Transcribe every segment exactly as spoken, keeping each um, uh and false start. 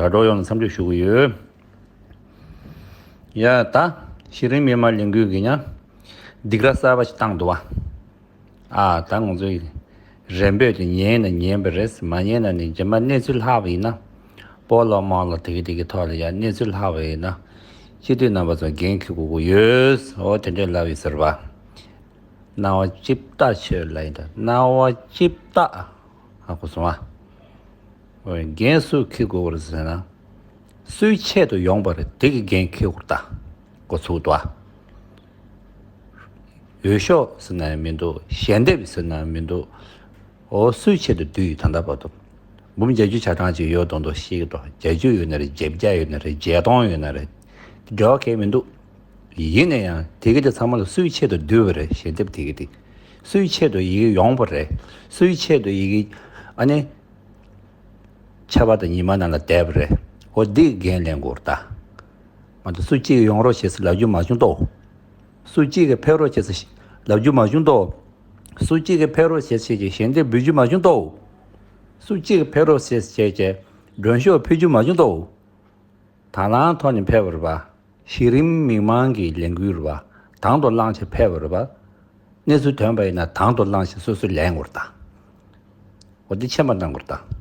དྲ་གྲོགས་ཡོངས་ལ་འཚམས་འདྲི་ཞུ་གི་ཡོད། ཡ་ད། གཞི་རིམ་མི་མང་ལས་འགུལ་གྱི་ཡང་། སྡིགས་ར་གསར་པ་ཞིག་བཏང་འདུག་བ། ཨ་ད་ང་ཚོའི་རེ་འབོད་དེ་ཉན་ན་ཉན་པ་རེད། མ་ཉན་ན་ནི་རྗེས་མ་གནས་ཚུལ་ལྷག་པ་ཡིན་ན། སྤོ་ལོ་རྨོ་ལོ་དེ་གི་དེ་གི་ཐོག་ལ་ཡང་གནས་ཚུལ་ལྷག་པ་ཡིན་ན། སྤྱི་འཐུས་རྣམ་པ་ཚོ་འགན་འཁྱེར་དགོས་ཀྱི་ཡོད། འོ་དེ་འདྲས་ལབ་ཡོད་ཟེར་བ། སྣང་བ་ལྕེ་ལྟག་ཆོད་ལ་ཡིན་ད། སྣང་བ་ལྕེ་ལྟག་ཧ་གོ་སོང་ཨ། འོ་འགན་སུས་འཁྱེར་དགོས་པ་རེད་ཟེར་ན། སུའི་ཆེད་དུ་ཡོང་པ་རེད་དེ་གི་འགན་འཁྱེར་དགོས་ད། འགོ་ཚུགས་ཏོ་ཨ། འོས་ཤོག་ཟེར་ན་ཡང་མི་འདུག་ཞལ་འདེབས་ཟེར་ན་ཡང་མི་འདུག་འོ་སུའི་ཆེད་དུ་བསྡུས་ཡོད་ད་ལྟ་བར་དུ། འབུམ་བརྒྱད་ཅུ་ཆ་གྲངས་ཅིག་ཡོད་མདོག་མདོག་ཤེས་ཀྱི་འདུག་བརྒྱད་ཅུ་ཡོད་ན་རེད། བརྒྱད་བརྒྱ་ཡོད་ན་རེད། བརྒྱད་སྟོང་ཡོད་ན་རེད། འབྲེལ་བ་གང་ཡང་མི་འདུག་ཡིན་ན་ཡང་དེ་གི་དེ་ཚང་མ་ལ་སུའི་ཆེད་དུ་བསྡུས་པ་རེད། ཞལ་འདེབས་དེ་གི་དེ། སུའི་ཆེད་དུ་ཡི་གེ་ཡོང་པ་རེད། སུའི་ཆེད་དུ་ཡི་གེ་ཨ་ནི། ཆར་པ་དང་ཉི་མ་ནང་ལ་བསྡད་པ་རེད། འོ་འདི་འགན་ལེན་དགོས་རེད་ད། མ་གཏོགས་སུ་གཅིག་ཡོང་རོགས་བྱེད་ཟེར་ལབ་རྒྱུ་མ་བྱུང་ཏོ། སུ་གཅིག་གིས་ཕེབས་རོགས་བྱེད་ཟེར་ལབ་རྒྱུ་མ་བྱུང་ཏོ། སུ་གཅིག་གིས་ཕེབས་རོགས་བྱེད་ཟེར་གྱི་ཞལ་འདེབས་འབུལ་རྒྱུ་མ་བྱུང་ཏོ། སུ་གཅིག་གིས་ཕེབས་རོགས་བྱེད་ཟེར་གྱི་མགྲོན་ཤོག་ཕུལ་རྒྱུ་མ་བྱུང་ཏོ། དང་བླངས་ཐོག་ནས་ཕེབས་པ་རེད་པ། གཞི་རིམ་མི་མང་གི་ལས་འགུལ་རེད་པ། དང་དུ་བླངས་བྱས་ཕེབས་པ་རེད་པ། གནས་ཚུལ་ཐོན་པ་ཡིན་ན་དང་དུ་བླངས་བྱས་སོ་སོས་ལེན་དགོས་རེད་ད། འོ་འདི་མཁྱེན་པ་གནང་དགོས་རེད་ད།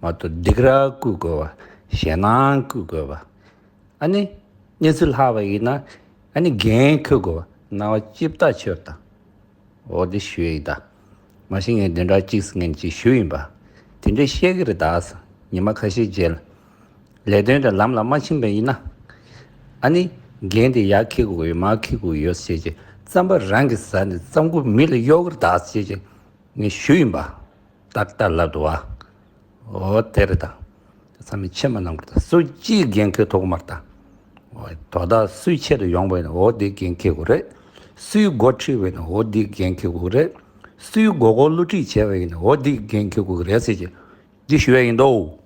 མ་གཏོགས་སྡིགས་ར་བསྐུལ་དགོས་པ། ཞེད་སྣང་བསྐུལ་དགོས་པ། ཨ་ནི། གནས་ཚུལ་ལྷག་པ་ཡིན་ན། ཨ་ནི་འགན་འཁྱེར་དགོས་པ། སྣང་བ་ལྕེ་ལྟག་ཆོད་ད། འོ་འདི་ཞུ་ཡ་ཡིན་ད། མ་གཞི་ངས་འདི་འདྲ་གཅིག་ངས་གཅིག་ཞུས་ཡིན་པ། དེ་འདྲ་བཤད་ཀྱི་རེད་ད། ཉི་མ་ཁ་ཤས་རྗེས་ལ། ལས་དོན་དེ་ལམ་ལ་མ་ཕྱིན་པ་ཡིན་ན། ཨ་ནི། འགན་དེ་ཡར་འཁྱེར་དགོས་ཀྱི་ཡོད། མར་འཁྱེར་དགོས་ཀྱི་ཡོད་ཟེར་བྱས་རྩམ་པ་རང་གིས་ཟ་ནས་རྩམ་ཁུག་མི་ལ་གཡོག་གི་རེད་ད་ཟེར་བྱས་ངས་ཞུས་ཡིན་པ། ཏག་ཏག་ལབ་འདུག་བ། འོ་དེ་རེད་ད། ཚང་མས་མཁྱེན་པ་གནང་དགོས་ད། སུ་གཅིག་འགན་འཁྱེར་ཐུབ་ཀྱི་མ་རེད་ད། འོ་དོ་བདག་སུའི་ཆེད་དུ་ཡོང་པ་ཡིན་ན་འོ་དེ་འགན་འཁྱེར་དགོས་རེད། སུའི་འགོ་ཁྲིད་པ་ཡིན་ན་འོ་དེ་འགན་འཁྱེར་དགོས་རེད། སུའི་མགོ་སྐོར་བསླུ་བྲིད་བྱས་པ་ཡིན་ན་འོ་དེ་འགན་འཁྱེར་དགོས་རེད་ཟེར་གྱི་འདི་ཞུ་ཡ་ཡིན་ད།